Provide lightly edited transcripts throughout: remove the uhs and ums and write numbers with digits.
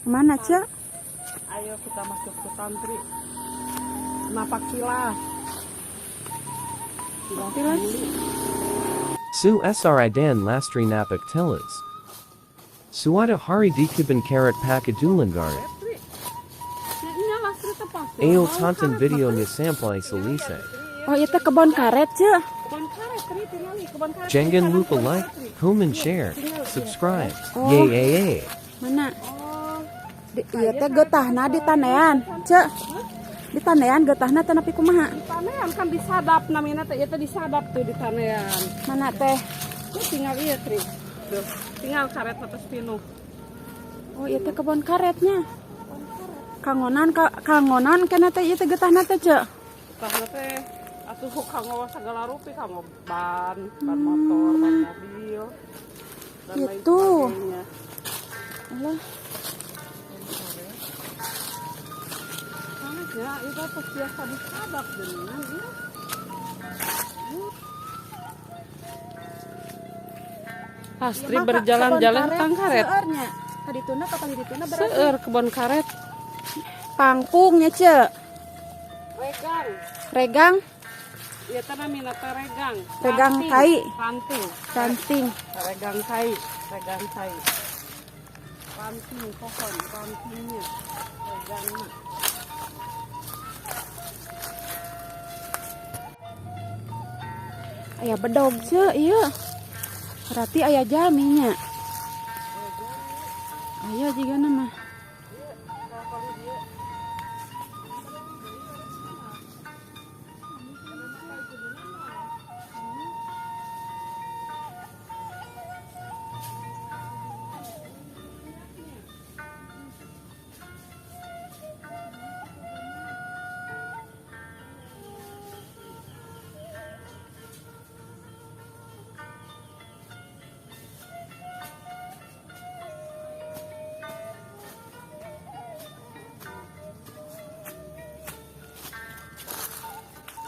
Mana, Cek? Ayo kita masuk ke santri. Napak tilas. Tilas Tilas. dulu. Su sri dan lastri napak tilas. Suatu hari di kebun karet Pakudulangaran. Tri. Ya, lastri teh pasti. Ayo Mau tonton karet, videonya sampai selesai. Oh, itu kebun karet, Cek. Kebun karet, Tri, tingali kebun karet. Jangan Kanan lupa kebun like, karet, Tri. comment, share, subscribe. Oh. Yay yay yay. Mana? Oh, Di, ieu teh getahna ditanean, Cek. Ditanean getahna teh nepi kumaha? ditanean kan disadap namanya teh, ieu teh disadap tuh ditanean. Mana teh? Tuh tinggal iya, Tri. Tuh, tinggal karet atas pinuh. Oh, ieu teh kebun karetnya. Kangonan ka, kangonan kana teh ieu teh getahna teh, Cek. Getahna teh atuh kanggo segala rupi, kanggo ban, ban motor, ban mobil, dan lain Gitu. sebagainya. Alah, Sangat ya, itu apa biasa disadap dengan ya. Lastri Ieu mah berjalan-jalan kebun tang karet. Seueurnya. Kadituna ka dituna berarti. Seueur kebun karet. Pangpungnya, Cek. Regang. Regang, Ieu teh namina teh regang. Regang Ranting. kai. Ranting. Ranting. Regang kai, regang kai. Ranting pohon, rantingnya. Regangna. Aya bedog, Cek, ieu. Berarti aya jaminya. Aya juga nama.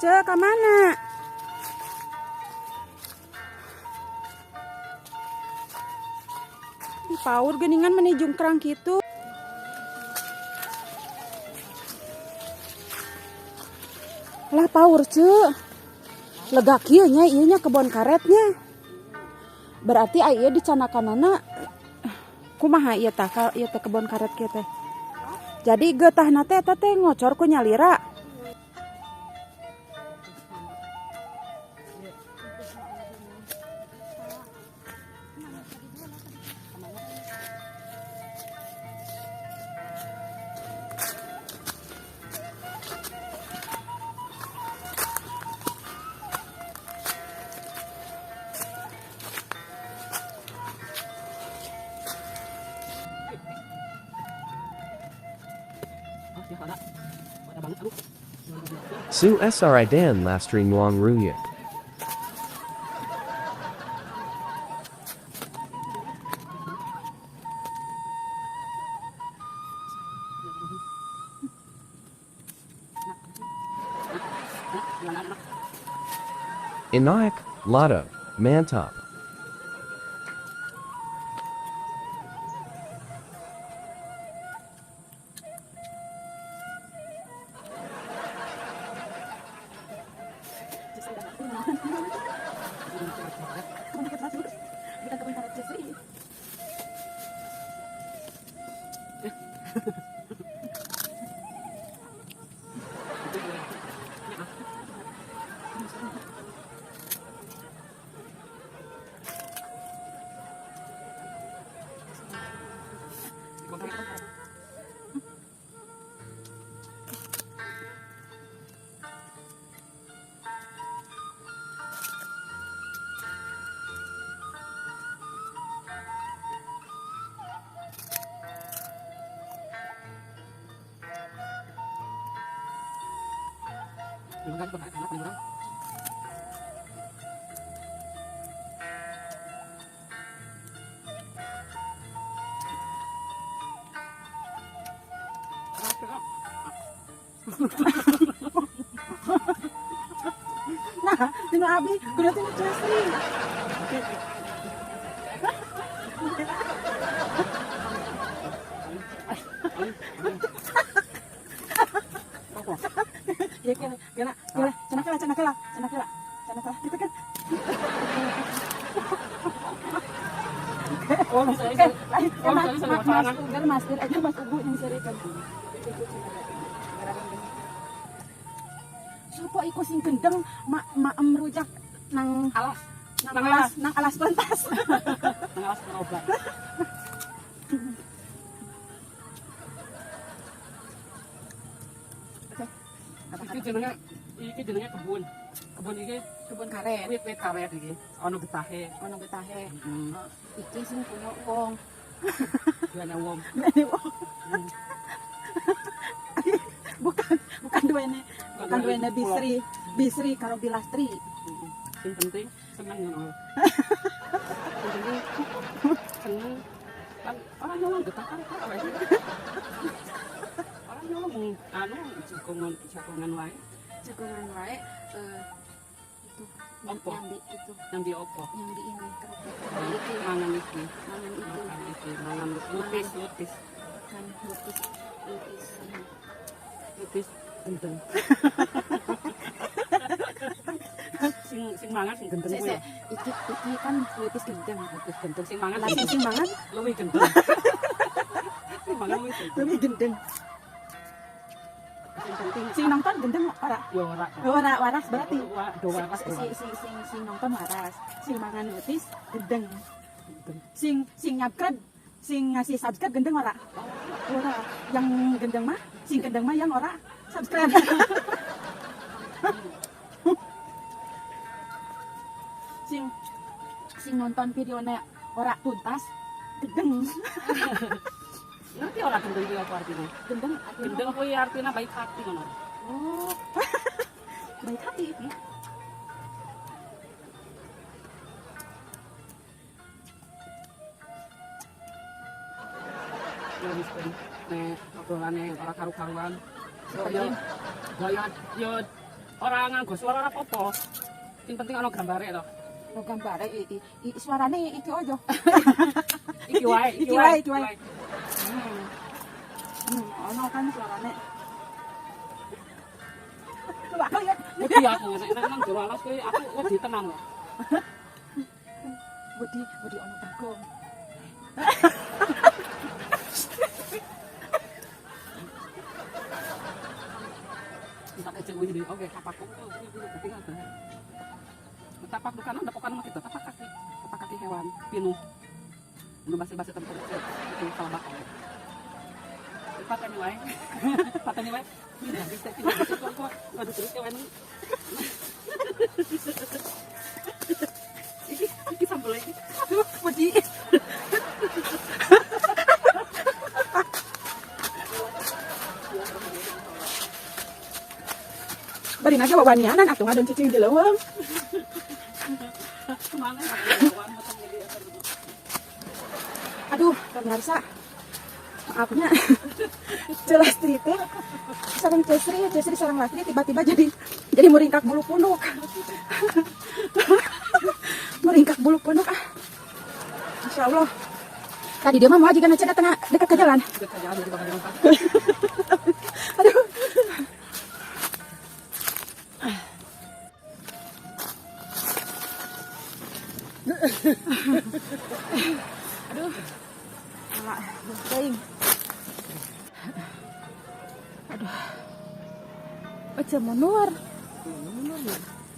Cek, ke mana? Ih, paur geningan meni jungkrang kitu. Lah paur, Cek. Lega kieu nya ieu nya kebon karetnya. Berarti ai ieu dicanakanana kumaha ieu tah ka ieu teh kebon karet kieu teh. Jadi getahna teh eta teh ngocor ku nyalira. Su sri dan lastri nuang ruyuk. Inayak, Lotto, Mantop. Nah, tinu abi, kudu tinu Cesri. Ya kira kira kira cenah kela cenah kela cenah kela cenah kela gitu kan. Oh, Mas Ugar, Mas Ir aja Mas Ugu yang serikan. Sopo iku sing gendeng maem rujak nang alas, nang alas, nang alas pentas. Nang alas gerobak. Iki jenenge kebun. Kebun iki kebun karet. Wit-wit karet iki. Ana getahe. Ana getahe. Iki sing punya wong. Duwene wong. Duwene wong. Bukan duwene, bukan duwene Bisri. Bisri karo Bilastri. Sing penting seneng ngono. Sing penting seneng. Kan ora nyolong getah karet kok. Ora nyolong anu jagongan wae. Jagongan wae itu opo? Yang di itu. Yang di opo? Yang di ini kerupuk. Iki mangan iki. Mangan itu. Mangan iki, mangan lutis, lutis. Kan lutis, lutis. Lutis gendeng. Sing mangan sing gendeng kuwi. Iki iki kan lutis gendeng, lutis gendeng sing mangan. Lah sing mangan luwih gendeng. Sing mangan luwih gendeng. Luwih gendeng. Sing nonton gendeng ora? Ya ora. Ora waras berarti. Do waras. Sing nonton waras, sing mangan lutis gendeng. Sing sing nyubscribe, sing ngasih subscribe gendeng ora? Ora. Yang gendeng mah, sing gendeng mah yang ora subscribe. Sing sing nonton videonya ora tuntas gendeng. Ngerti ora gendeng kuwi apa artine? Gendeng gendeng kuwi artine baik hati ngono. Oh. Baik hati. Ya wis ben nek obrolane ora karu-karuan. Yo yo ora nganggo suara ora apa-apa. Sing penting ana gambare to. Ono gambare iki suarane iki aja. Iki wae, iki wae, iki wae. Ono kan suarane. Coba aku ya. Wedi aku nek nang jero alas kuwi aku wedi tenan kok. Wedi, wedi ono bagong. Tak kecil kuwi oke tapak tapak bukan ada pokan mah gitu tapak kaki hewan pinuh. Belum basi-basi tempat itu kalau bakal. Pateni wae. Pateni wae. Bisa kok aduh terus kewan. Iki iki sambel iki. Aduh, wedi. Bari naga wawanianan atuh ngadon cicing di leuweung. Aduh, pemirsa. Maafnya. Jelas teh sareng Cesri, Cesri sareng Lastri tiba-tiba jadi meringkak bulu punuk. Meringkak bulu punuk ah. Masya Allah. Tadi dia mah mau aja kan tengah dekat ke jalan. Aduh. Aduh. Alah, teuing. Aduh. Aja mundur.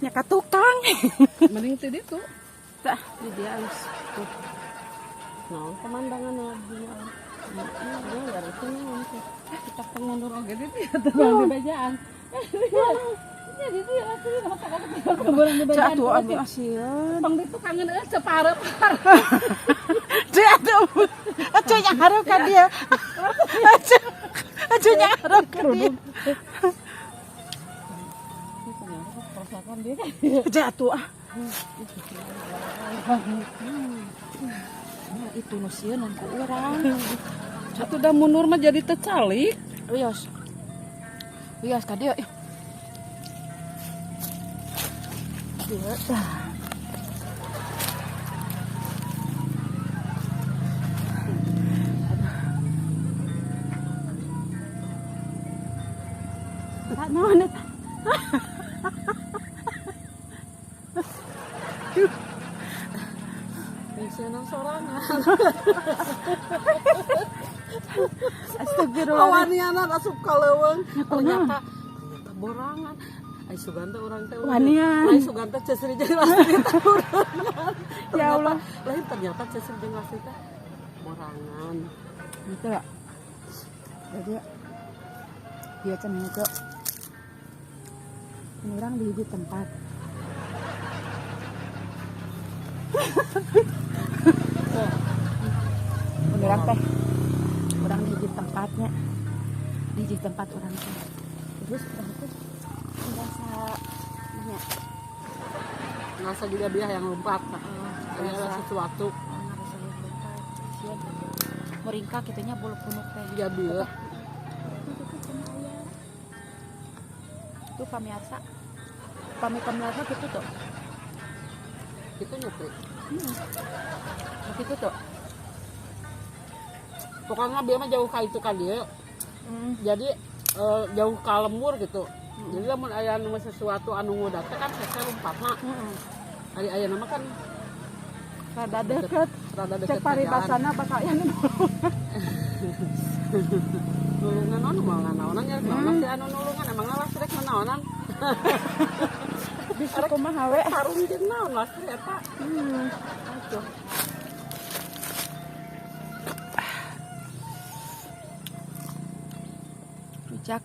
Nya ka tukang. Mending tadi tuh. Tah, di dia alus. Tuh. Nah, pemandangan di alam. Kita pengundur oge di dieu teu dibejaan. Jadi dia aku kuburan dibejaan. Atuh anu asieun. Tong di tukangan eueuh ceparep-parep. Ceu atuh. Acuh yang hareup ka dia. Acuh. Acuh yang hareup ka dia. Jatuh ah. Nah, itu nu sieun ku urang. Atuh da mundur mah jadi teu calik. Wios. Wios ka dieu. Dieu tah. Eta naon eta? Misionan sorangan. Astagfirullah. Wanianan asup ka leuweung. Ternyata borangan. Ai sugan teh urang teh. Wanian. Ai sugan teh Ceu Sri jeung Lastri teh borangan. Ya Allah. Lain ternyata Ceu Sri jeung Lastri teh borangan. Gitu lah. Jadi dia cenah ke urang di hiji tempat. Urang teh urang di hiji tempatnya, di hiji tempat urang teh. Terus urang teh ngerasa nya ngerasa juga dia yang lompat. Ada sesuatu. Ngerasa yang lompat. Sieun meringkak kitunya bulu punuk teh. Ya bieu. Tuh pamirsa. Pami pamirsa gitu tuh. Itu nyetrik. Begitu tuh. Pokoknya dia mah jauh ka itu ka dieu. Jadi jauh ka lembur gitu. Jadi lamun aya nu sesuatu anu ngudak teh kan hese lompatna. Ari aya nama kan rada deket, rada deket. Cek paribasana bakal aya nu nulungan naon moal nanaonan nya naon si anu nulungan emang lastri rek nanaonan. Bisa kumaha we sarung jeung naon lastri eta. Aduh. Rujak.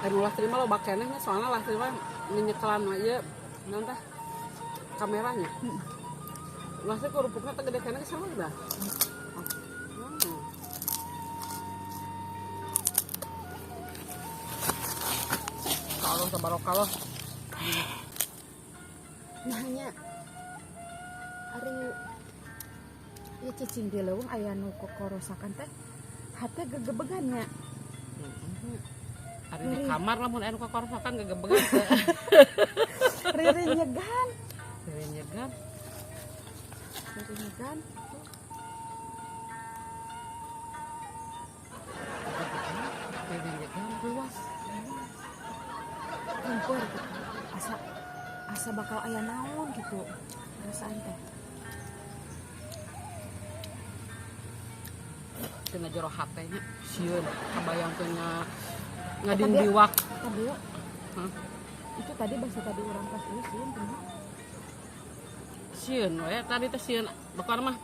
Anu lastri mah loba keneh nya soalna lastri mah nyekelan mah ieu naon teh kameranya. Lastri kerupukna teh gede keneh sama dah. Allah tabarakallah. Nah nya ari ieu cicing di leuweung aya nu kokorosakan teh hate gegebegan nya. Ari di kamar lamun aya nu kokorosakan gegebegan teh. Riri nyegan. Riri nyegan. Riri nyegan. Riri nyegan luas. Lumpur gitu. Asa bakal aya naon gitu perasaan teh. Tina jero hate nya sieun kabayang teh ngadingdiwak. Tadi itu tadi bahasa tadi urang pas ieu sieun kumaha? Sieun we tadi teh sieun bakal mah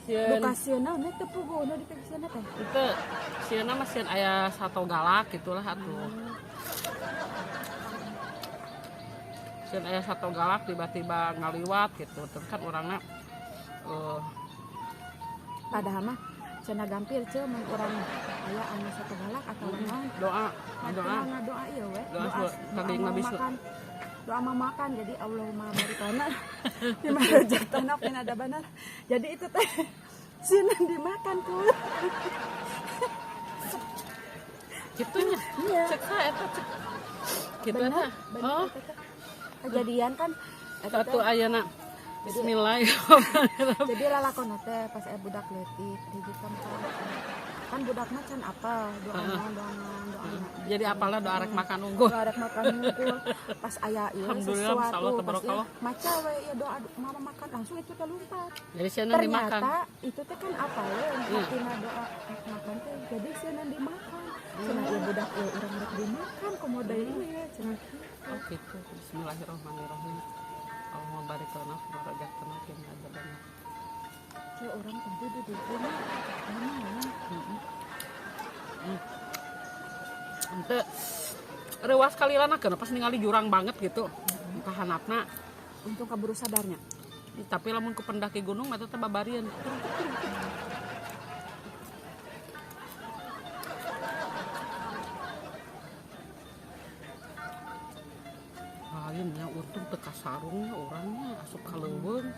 sieun. Duka sieun naon teh puguh nu dipikirna teh. Itu sieunna mah sieun aya sato galak gitulah atuh. Sieun aya sato galak tiba-tiba ngaliwat gitu. Terus kan orangnya padahal mah cenah gampir ceu mun urang aya anu sato galak atau naon doa doa ieu we doa makan doa mah makan jadi Allahumma barik lana bima razaqtana qina adzabannar. Jadi itu teh sieun dimakan ku kitunya. Iya. Cek sae eta cek. Kitu eta. Oh. Kejadian kan satu ayeuna. Bismillahirrahmanirrahim. Jadi lalakon teh pas aya budak leutik di tempat. Kan budakna can apal doa naon doa naon doa. Jadi apalna doa rek makan unggul. Doa rek makan unggul. Pas aya ieu sesuatu pas ieu maca we ieu doa mama makan langsung itu teh lompat. Jadi sieun dimakan. Ternyata itu teh kan apal we hatina doa rek makan teh jadi sieun dimakan. Cenah ieu budak ieu urang rek dimakan komo deui ieu cenah. Oh gitu. Bismillahirrahmanirrahim. Allahumma barik lana fi ma razaqtana qina adzabannar. Ceu urang tadi di dieu mah mana? Ente reuas kalilana keun pas ningali jurang banget gitu. Ka handapna untung kaburu sadarnya. Tapi lamun ku pendaki gunung mah teh babarieun. Lain nya untung teu kasarungnya orangnya asup ka leuweung.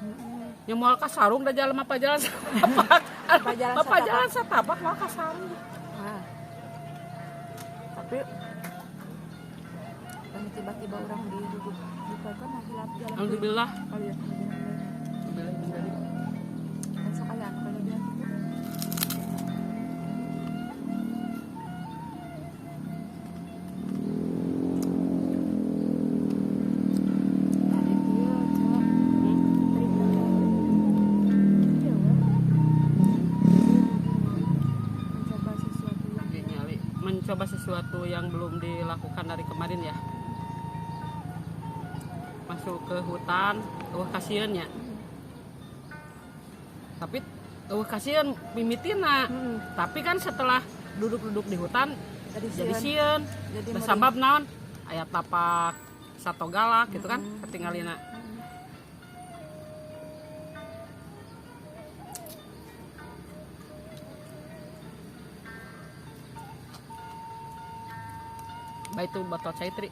Nya moal kasarung da jalan apa jalan satapak. Apa jalan satapak moal kasarung. Nah. Tapi kami tiba-tiba orang di duduk kan hilap jalan. Alhamdulillah. Kali ya. Alhamdulillah. Kan sok aya anu kejadian gitu. Mencoba sesuatu yang belum dilakukan dari kemarin ya. Masuk ke hutan, euweuh kasieun nya. Tapi euweuh kasieun mimitina. Tapi kan setelah duduk-duduk di hutan jadi jadi sieun. Jadi Sabab naon? Aya tapak sato galak gitu kan ketinggalina. Baik itu botol caitri.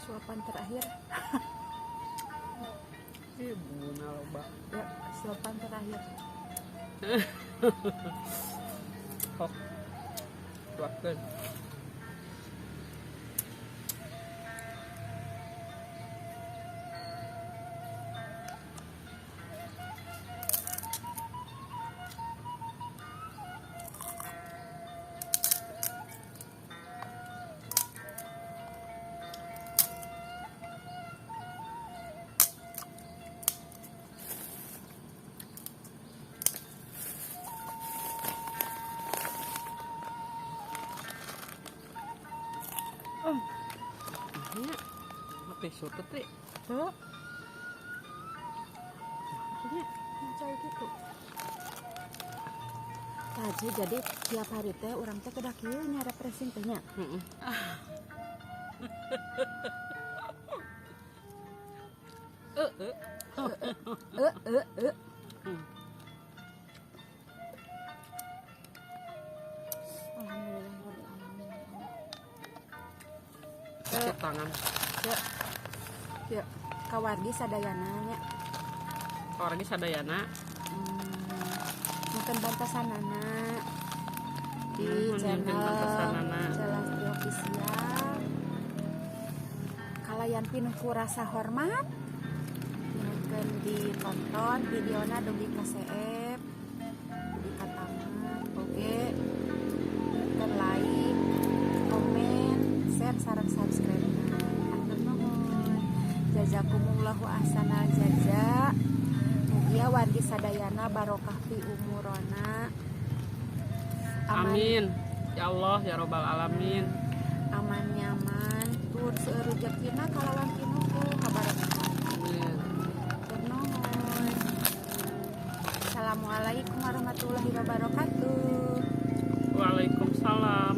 Suapan terakhir. Ih, bumbuna loba. Ya, suapan terakhir. Hok. Tuakeun. Iya. Tisu teh. Tuh, Iya. cai gitu. Tadi jadi tiap hari teh urang teh kedah kieu nya refreshing teh nya. Heeh. Eh. Alhamdulillahirabbil alamin. Cuci tangan. Ya. Ya, kawargi sadayana nya. Kawargi sadayana. Mungkin bantasanana di channel Celesti Official. Kalayan pinuh ku rasa hormat. Mungkin ditonton videona dugi ka seep, dugi ka tamat. Oke. Mungkin like, komen, share sareng subscribe. Atur nuhun. Jazakumullahu ahsanal jaza. Mugia wargi sadayana barokah fi umurona. Amin. Ya Allah ya Robbal alamin. Aman nyaman tur seueur rejekina kalawan pinuh kabarokahan. Amin. Atur nuhun. Assalamualaikum warahmatullahi wabarakatuh. Waalaikumsalam.